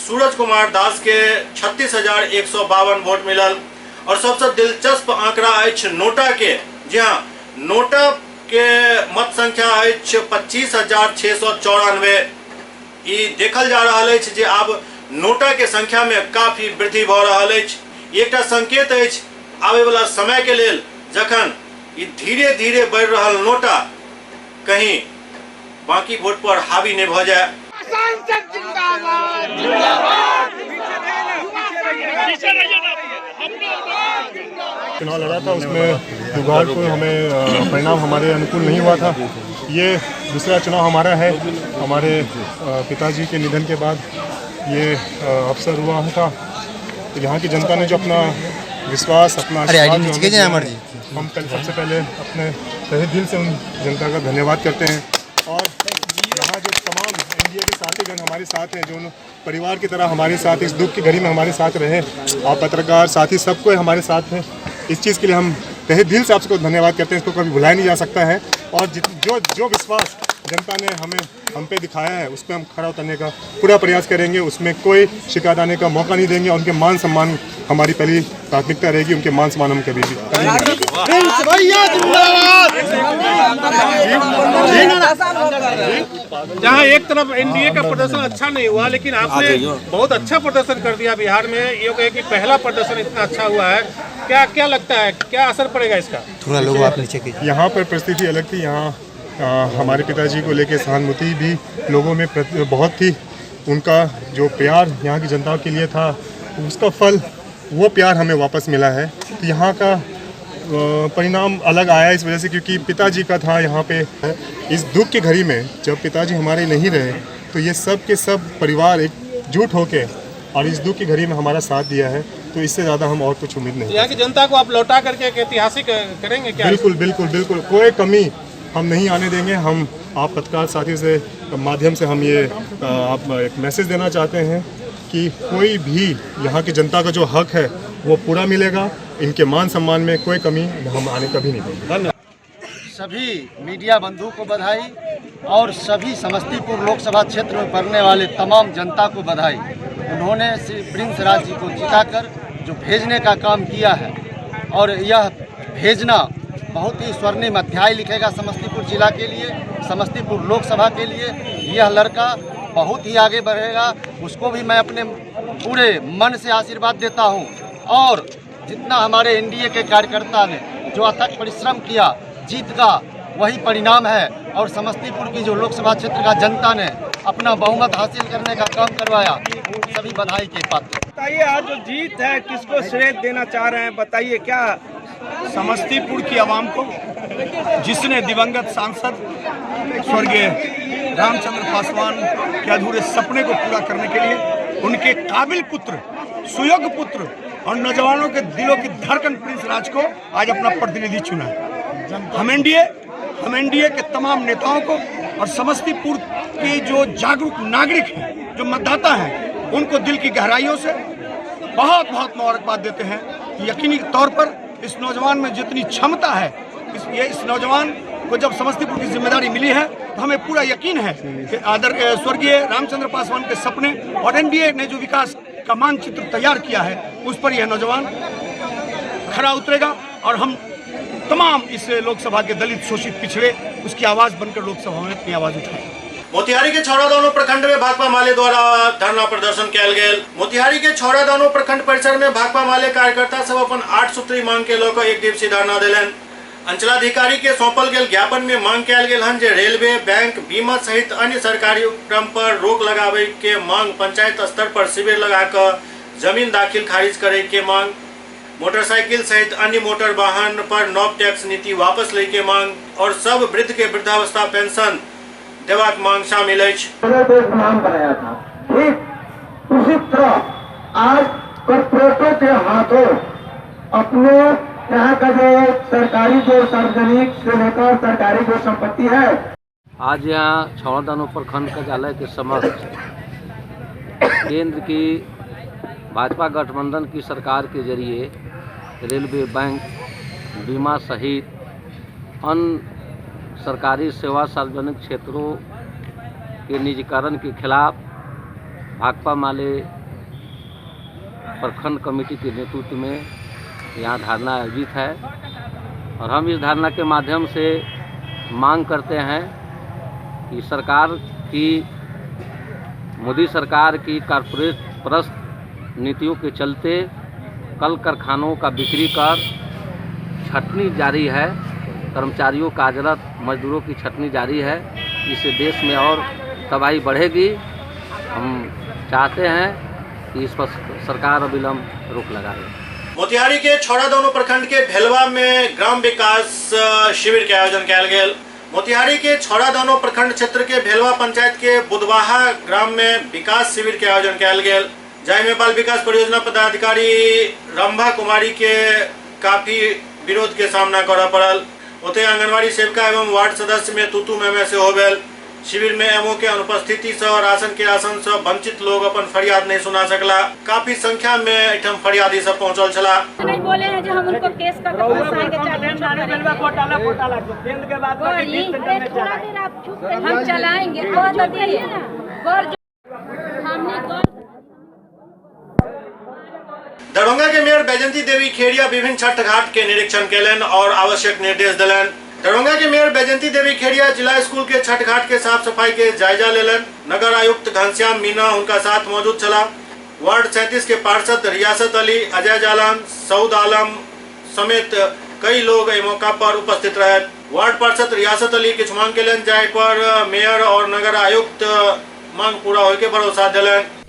सूरज कुमार दास के 36,152 वोट मिलल। और सबसे दिलचस्प आंकड़ा अछि नोटा के, जी हाँ, नोटा के मत संख्या अछि 25,694। ई देखल जा रहल अछि जे आब नोटा के संख्या में काफी वृद्धि भऽ रहल अछि। एकटा संकेत अछि आबय वाला समय के लेल, जखन ई धीरे धीरे बढ़ि रहल नोटा कहीं बाकी वोट पर हावी नहि भऽ जाय। सांसद जिंदाबाद जिंदाबाद। चुनाव लड़ा था, उसमें दुर्भाग्य को हमें परिणाम हमारे अनुकूल नहीं हुआ था। ये दूसरा चुनाव हमारा है। हमारे पिताजी के निधन के बाद ये अवसर हुआ था। तो यहाँ की जनता ने जो अपना विश्वास, अपना आशीर्वाद जो हमें दिया है, हम कल सबसे पहले अपने तहे दिल से उन जनता का धन्यवाद करते हैं। और यहाँ जो तमाम एनडीए के साथीगण हमारे साथ हैं, जो परिवार की तरह हमारे साथ इस दुख की घड़ी में हमारे साथ रहे, आप पत्रकार साथी सबको हमारे साथ हैं, इस चीज़ के लिए हम तहे दिल से आपको धन्यवाद करते हैं। इसको कभी भुलाया नहीं जा सकता है। और जो जो विश्वास जनता ने हमें हम पे दिखाया है, उस पर हम खरा उतरने का पूरा प्रयास करेंगे। उसमें कोई शिकायत आने का मौका नहीं देंगे। उनके मान सम्मान हमारी पहली प्राथमिकता रहेगी। उनके मान सम्मान हम कभी भी जहाँ एक तरफ एनडीए का प्रदर्शन अच्छा नहीं हुआ, लेकिन आपने बहुत अच्छा प्रदर्शन कर दिया बिहार में। ये कहे कि पहला प्रदर्शन इतना अच्छा हुआ है, क्या क्या लगता है, क्या असर पड़ेगा इसका? थोड़ा लोग आप नीचे कीजिए। यहाँ पर परिस्थिति अलग थी। यहाँ हमारे पिताजी को लेके सहानुभूति भी लोगों में बहुत थी। उनका जो प्यार यहाँ की जनता के लिए था, उसका फल वो प्यार हमें वापस मिला है। तो यहाँ का परिणाम अलग आया इस वजह से क्योंकि पिताजी का था यहाँ पे। इस दुख की घड़ी में जब पिताजी हमारे नहीं रहे तो ये सब के सब परिवार एकजुट होके और इस दुख की घड़ी में हमारा साथ दिया है, तो इससे ज़्यादा हम और कुछ उम्मीद नहीं। यहाँ की जनता को आप लौटा करके एक ऐतिहासिक करेंगे क्या? बिल्कुल बिल्कुल बिल्कुल, कोई कमी हम नहीं आने देंगे। हम आप पत्रकार साथियों से माध्यम से हम ये आप एक मैसेज देना चाहते हैं कि कोई भी यहाँ की जनता का जो हक है वो पूरा मिलेगा, इनके मान सम्मान में कोई कमी हम आने कभी नहीं देंगे। सभी मीडिया बंधु को बधाई और सभी समस्तीपुर लोकसभा क्षेत्र में पड़ने वाले तमाम जनता को बधाई। उन्होंने श्री प्रिंस राज जी को जिताकर जो भेजने का काम किया है, और यह भेजना बहुत ही स्वर्णिम अध्याय लिखेगा समस्तीपुर जिला के लिए, समस्तीपुर लोकसभा के लिए। यह लड़का बहुत ही आगे बढ़ेगा, उसको भी मैं अपने पूरे मन से आशीर्वाद देता हूँ। और जितना हमारे एनडीए के कार्यकर्ता ने जो अथक परिश्रम किया, जीत का वही परिणाम है। और समस्तीपुर की जो लोकसभा क्षेत्र का जनता ने अपना बहुमत हासिल करने का काम करवाया, सभी बधाई के पात्र। बताइए, आज जो जीत है किसको श्रेय देना चाह रहे हैं, बताइए क्या? समस्तीपुर की आवाम को, जिसने दिवंगत सांसद स्वर्गीय रामचंद्र पासवान के अधूरे सपने को पूरा करने के लिए उनके काबिल पुत्र, सुयोग्य पुत्र और नौजवानों के दिलों की धड़कन प्रिंस राज को आज अपना प्रतिनिधि चुना। हम एनडीए के तमाम नेताओं को और समस्तीपुर के जो जागरूक नागरिक हैं, जो मतदाता हैं, उनको दिल की गहराइयों से बहुत बहुत मुबारकबाद देते हैं कि यकीनी तौर पर इस नौजवान में जितनी क्षमता है, इस नौजवान को जब समस्तीपुर की जिम्मेदारी मिली है तो हमें पूरा यकीन है कि स्वर्गीय रामचंद्र पासवान के सपने और एनडीए ने जो विकास का मानचित्र तैयार किया है उस पर यह नौजवान खरा उतरेगा और हम तमाम इस लोकसभा के दलित, शोषित, पिछड़े उसकी आवाज बनकर लोकसभा में अपनी आवाज उठाए। मोतिहारी के छौड़ादानो प्रखंड में भाकपा माले द्वारा धरना प्रदर्शन कयल गेल। मोतिहारी के छौड़ादानो प्रखंड परिसर में भाकपा माले कार्यकर्ता सब अपन 8 सूत्री मांग के लऽ कऽ एक दिवसीय धरना देलनि। अंचलाधिकारी के सौंपल गेल ज्ञापन में मांग कयल गेल हन जे रेलवे, बैंक, बीमा सहित अन्य सरकारी उपक्रम पर रोक लगावे के मांग, पंचायत स्तर पर शिविर लगाकर जमीन दाखिल खारिज करे के मांग, मोटरसाइकिल सहित अन्य मोटर वाहन पर नव टैक्स नीति वापस ले के मांग और सब वृद्ध के वृद्धावस्था पेंशन देबाक मांग शामिल अछि। नाम बनाया था, ठीक उसी तरह आज कॉर्पोरेटों के हाथों अपने यहाँ का जो सरकारी, जो सार्वजनिक से लेकर सरकारी जो संपत्ति है। आज यहाँ छौड़ादानो प्रखंड कार्यालय के समक्ष केंद्र की भाजपा गठबंधन की सरकार के जरिए रेलवे, बैंक, बीमा सहित अन्य सरकारी सेवा सार्वजनिक क्षेत्रों के निजीकरण के खिलाफ भाकपा माले प्रखंड कमेटी के नेतृत्व में यहाँ धरना आयोजित है। और हम इस धरना के माध्यम से मांग करते हैं कि सरकार की, मोदी सरकार की कॉरपोरेट परस्त नीतियों के चलते कल कारखानों का बिक्री कर छटनी जारी है, कर्मचारियों कार्यरत मजदूरों की छटनी जारी है, इससे देश में और तबाही बढ़ेगी। हम चाहते हैं कि इस पर सरकार अविलंब रोक लगाए। मोतिहारी के छौड़ादानो प्रखंड के भेलवा में ग्राम विकास शिविर के आयोजन कयल गेल। मोतिहारी के छौड़ादानो प्रखंड क्षेत्र के भेलवा पंचायत के बुधवाहा ग्राम में विकास शिविर के आयोजन कयल गेल, जाहि में बाल विकास परियोजना पदाधिकारी रंभा कुमारी के काफी विरोध के सामना करय पड़ल। ओतहि आंगनबाड़ी सेविका एवं वार्ड सदस्य में तूतू मैमे सेहो भेल। शिविर में एमओ के अनुपस्थिति से राशन के राशन से वंचित लोग अपन फरियाद नहीं सुना सकला। काफी संख्या में एठम फरियादी सब पहुंचल छला। नहीं बोले हैं जो हम उनको केस करके फंसाएंगे, हम चलाएंगे। दरभंगा के मेयर बैजंती देवी खेड़िया विभिन्न छठ घाट के निरीक्षण केलनि और आवश्यक निर्देश देलनि। दरभंगा के मेयर बैजंती देवी खेड़िया जिला स्कूल के छठ घाट के साफ सफाई के जायजा लेलनि। नगर आयुक्त घनश्याम मीणा उनका साथ मौजूद छला। वार्ड 37 के पार्षद रियासत अली, अजय जालान, सऊद आलम समेत कई लोग एहि मौका पर उपस्थित रहे। वार्ड पार्षद रियासत अली किछु मांग केलनि, जाहि पर मेयर और नगर आयुक्त मांग पूरा होय के भरोसा देलनि।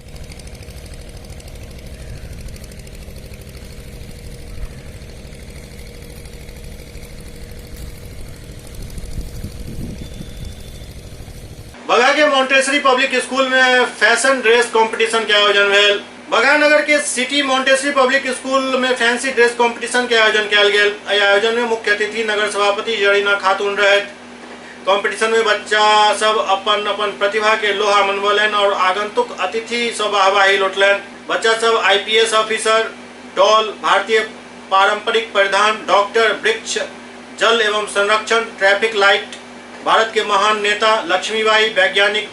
बगहा के मॉन्टेसरी पब्लिक स्कूल में फैशन ड्रेस कंपटीशन के आयोजन भेल। बगहा नगर के सिटी मॉन्टेसरी पब्लिक स्कूल में फैंसी ड्रेस कंपटीशन के आयोजन कयल गेल। एहि आयोजन में मुख्य अतिथि नगर सभापति जरीना खातून रहथि। कंपटीशन में बच्चा सब अपन अपन प्रतिभा के लोहा मनबौलनि और आगंतुक अतिथि सब वाहवाही लुटलनि। बच्चा सब आईपीएस ऑफिसर, डॉल, भारतीय पारंपरिक परिधान, डॉक्टर, वृक्ष, जल एवं संरक्षण, ट्रैफिक लाइट, भारत के महान नेता लक्ष्मीबाई, वैज्ञानिक,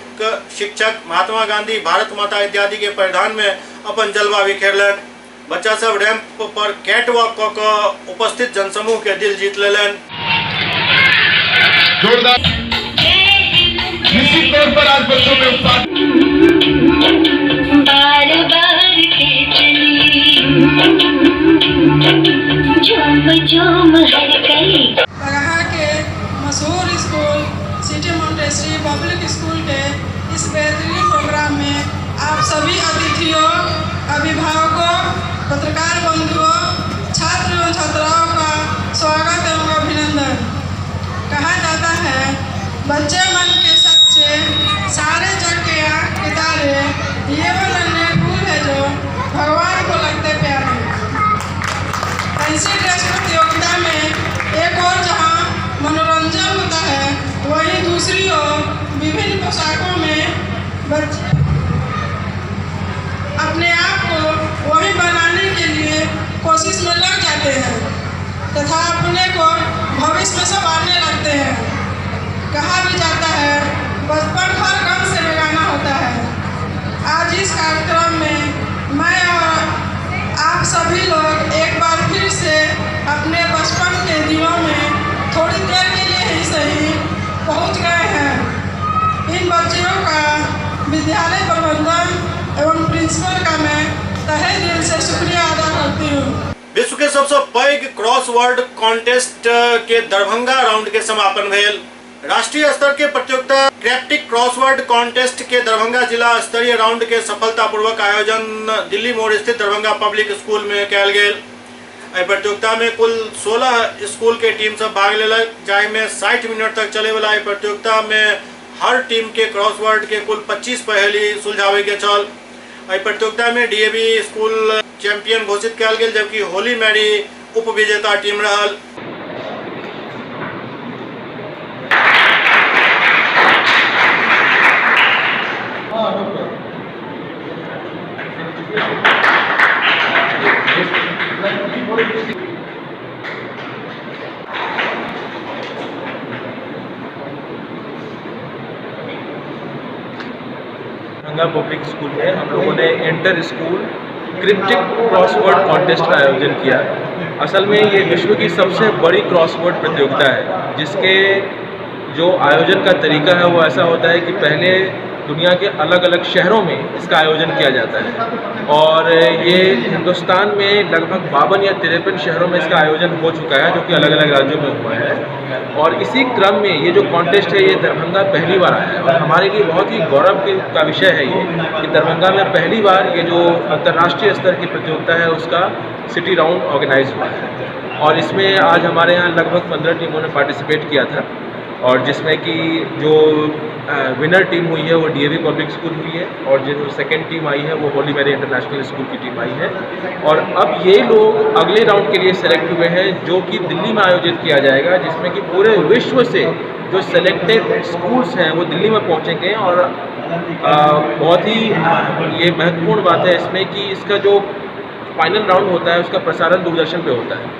शिक्षक, महात्मा गांधी, भारत माता इत्यादि के परिधान में अपन जलवा बिखेरलनि। बच्चा सब रैंप पर कैट वॉक कऽ कऽ उपस्थित जनसमूह के दिल जीत लेलनि। जोरदार निश्चित तौर पर आज बच्चों में उत्साह बार बार के चली झूम झूम हर गली। बगहा के मशहूर school city Montessori public school के इस बेहतरीन प्रोग्राम में आप सभी अतिथियों, अभिभावकों, पत्रकार बंधुओं, छात्र एवं छात्राओं का स्वागत एवं अभिनंदन। कहा जाता है बच्चे मन के सच्चे, सारे जग के आँख के तारे, ये वो नन्हे फूल है जो भगवान को लगते प्यारे। फैंसी ड्रेस प्रतियोगिता में एक और जहां मनोरंजन होता है, वहीं दूसरी ओर विभिन्न पोशाकों में बच्चे अपने आप को वही बनाने के लिए कोशिश में लग जाते हैं तथा अपने को भविष्य में संवारने लगते हैं। कहा भी जाता है बचपन हर गम से बेगाना होता है। आज इस कार्यक्रम में मैं और आप सभी लोग एक बार फिर से अपने बचपन के दिनों में थोड़ी देर के लिए ही सही पहुंच गए हैं। इन बच्चियों का विद्यालय प्रबंधन एवं प्रिंसिपल का मैं तहे दिल से शुक्रिया अदा करती हूँ। विश्व के सबसे पैघ क्रॉसवर्ड कॉन्टेस्ट के दरभंगा राउंड के समापन भेल। राष्ट्रीय स्तर के प्रतियोगिता क्रिप्टिक क्रॉसवर्ड कॉन्टेस्ट के दरभंगा जिला स्तरीय राउंड के सफलतापूर्वक आयोजन दिल्ली मोड़ स्थित दरभंगा पब्लिक स्कूल में कयल गेल। एहि प्रतियोगिता में कुल 16 स्कूल के टीम सब भाग लेलक, जाहि में 60 मिनट तक चले वाला एहि प्रतियोगिता में हर टीम के क्रॉसवर्ड के कुल 25 पहेली सुलझावे के छल। एहि प्रतियोगिता में डीएवी स्कूल चैंपियन घोषित कयल गेल, जबकि होली मैरी उप विजेता टीम रहल। दरभंगा पब्लिक स्कूल में हम लोगों ने inter school cryptic crossword contest का आयोजन किया। असल में ये विश्व की सबसे बड़ी क्रॉसवर्ड प्रतियोगिता है, जिसके जो आयोजन का तरीका है वो ऐसा होता है कि पहले दुनिया के अलग अलग शहरों में इसका आयोजन किया जाता है और ये हिंदुस्तान में लगभग 52 या 53 शहरों में इसका आयोजन हो चुका है, जो कि अलग अलग राज्यों में हुआ है। और इसी क्रम में ये जो कॉन्टेस्ट है ये दरभंगा पहली बार आया है और हमारे लिए बहुत ही गौरव का विषय है ये कि दरभंगा में पहली बार ये जो अंतर्राष्ट्रीय स्तर की प्रतियोगिता है उसका सिटी राउंड ऑर्गेनाइज हुआ है। और इसमें आज हमारे यहाँ लगभग 15 टीमों ने पार्टिसिपेट किया था और जिसमें कि जो विनर टीम हुई है वो डीएवी पब्लिक स्कूल हुई है और जो सेकंड टीम आई है वो होली मैरी इंटरनेशनल स्कूल की टीम आई है। और अब ये लोग अगले राउंड के लिए सेलेक्ट हुए हैं, जो कि दिल्ली में आयोजित किया जाएगा, जिसमें कि पूरे विश्व से जो सेलेक्टेड स्कूल्स हैं वो दिल्ली में पहुँचेंगे। और बहुत ही ये महत्वपूर्ण बात है इसमें कि इसका जो फाइनल राउंड होता है उसका प्रसारण दूरदर्शन पर होता है,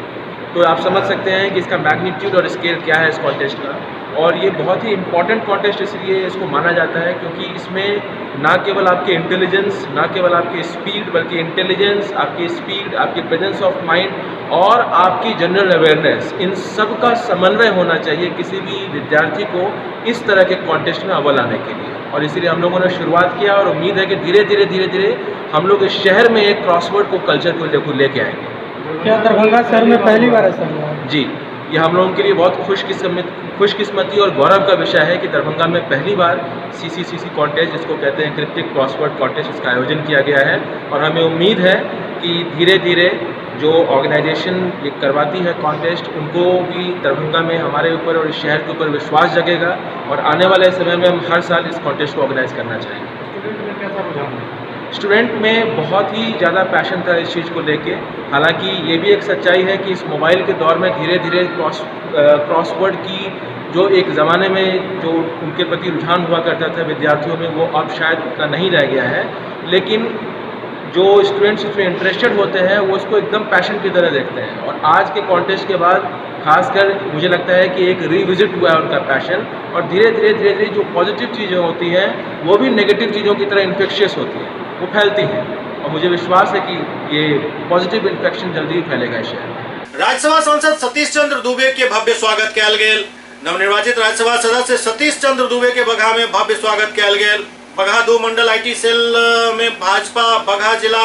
तो आप समझ सकते हैं कि इसका मैग्नीट्यूड और स्केल क्या है इस कॉन्टेस्ट का। और ये बहुत ही इम्पॉर्टेंट कॉन्टेस्ट इसलिए इसको माना जाता है क्योंकि इसमें ना केवल आपके इंटेलिजेंस, ना केवल आपकी स्पीड, बल्कि इंटेलिजेंस, आपकी स्पीड, आपकी प्रेजेंस ऑफ माइंड और आपकी जनरल अवेयरनेस, इन सब का समन्वय होना चाहिए किसी भी विद्यार्थी को इस तरह के कॉन्टेस्ट में अव्वल आने के लिए। और इसीलिए हम लोगों ने शुरुआत किया और उम्मीद है कि धीरे धीरे धीरे धीरे हम लोग इस शहर में एक क्रॉसवर्ड को कल्चर को लेके आएंगे। क्या दरभंगा शहर में पहली बार ऐसा हुआ है? जी, ये हम लोगों के लिए बहुत खुशकिस्मती और गौरव का विषय है कि दरभंगा में पहली बार CCCC contest, जिसको कहते हैं क्रिप्टिक क्रॉसवर्ड कॉन्टेस्ट, इसका आयोजन किया गया है। और हमें उम्मीद है कि धीरे धीरे जो ऑर्गेनाइजेशन ये करवाती है कॉन्टेस्ट, उनको भी दरभंगा में हमारे ऊपर और इस शहर के ऊपर विश्वास जगेगा और आने वाले समय में हम हर साल इस कॉन्टेस्ट को ऑर्गेनाइज़ करना चाहेंगे। स्टूडेंट में बहुत ही ज़्यादा पैशन था इस चीज़ को लेके। हालांकि ये भी एक सच्चाई है कि इस मोबाइल के दौर में धीरे धीरे क्रॉसवर्ड की जो एक ज़माने में जो उनके प्रति रुझान हुआ करता था विद्यार्थियों में, वो अब शायद उतना नहीं रह गया है। लेकिन जो स्टूडेंट्स इसमें इंटरेस्टेड होते हैं वो इसको एकदम पैशन की तरह देखते हैं और आज के कॉन्टेस्ट के बाद खासकर मुझे लगता है कि एक रिविजिट हुआ है उनका पैशन और धीरे धीरे धीरे धीरे जो पॉजिटिव चीज़ें होती हैं वो भी नेगेटिव चीज़ों की तरह इन्फेक्शियस होती हैं, वो फैलती हैं और मुझे विश्वास है कि ये पॉजिटिव इन्फेक्शन जल्दी ही फैलेगा इस शहर में। राज्यसभा सांसद सतीश चंद्र दुबे के भव्य स्वागत कयल गेल। नवनिर्वाचित राज्यसभा सदस्य सतीश चंद्र दुबे के बगहा में भव्य स्वागत कयल गेल। बगहा 2 मंडल IT cell में भाजपा बगहा जिला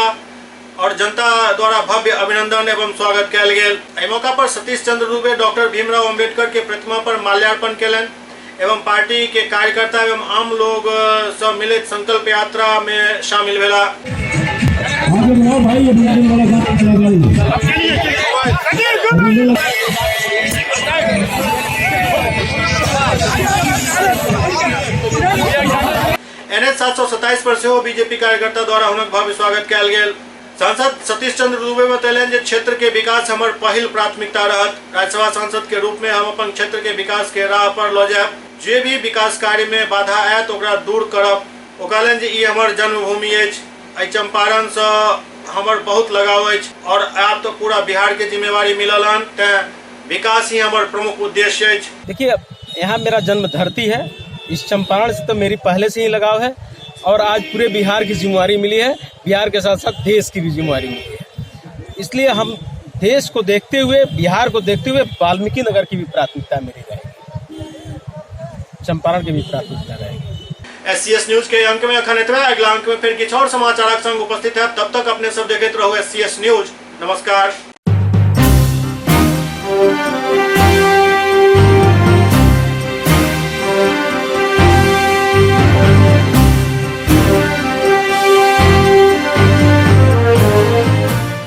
और जनता द्वारा भव्य अभिनंदन एवं स्वागत कयल गेल। एहि मौका पर सतीश चंद्र दुबे डॉक्टर भीमराव अंबेडकर के प्रतिमा पर माल्यार्पण केलनि एवं पार्टी के कार्यकर्ता एवं आम लोग सब मिलित संकल्प यात्रा में शामिल भेला। एनएच 727 पर सेहो बीजेपी कार्यकर्ता द्वारा हुनक भव्य स्वागत कयल गेल। सांसद सतीश चंद्र दुबे बतौलनि जे क्षेत्र के विकास हमर पहिल प्राथमिकता रहत। राज्यसभा सांसद के रूप में हम अपन क्षेत्र के विकास के राह पर लऽ जायब। जे भी विकास कार्य में बाधा आयत ओकरा दूर करब। ओ कहलनि जे ई हमर जन्मभूमि अछि, एहि चंपारण से हमर बहुत लगाव अछि और आब तो पूरा बिहार के जिम्मेवारी मिलल हन, तें विकास ही हमर प्रमुख उद्देश्य अछि। देखिए, यहाँ मेरा जन्म धरती है, इस चंपारण से तो मेरी पहले से ही लगाव है और आज पूरे बिहार की जिम्मेवारी मिली है, बिहार के साथ साथ देश की भी जिम्मेवारी मिली है। इसलिए हम देश को देखते हुए, बिहार को देखते हुए वाल्मीकि नगर की भी प्राथमिकता मेरी रहेगी, चंपारण की भी प्राथमिकता रहेगी। एससीएस न्यूज के अंक में अखन एतबे। अगला अंक में फिर किछु और समाचारक संग उपस्थित है। तब तक अपने सब देखैत रहू एससीएस न्यूज। नमस्कार।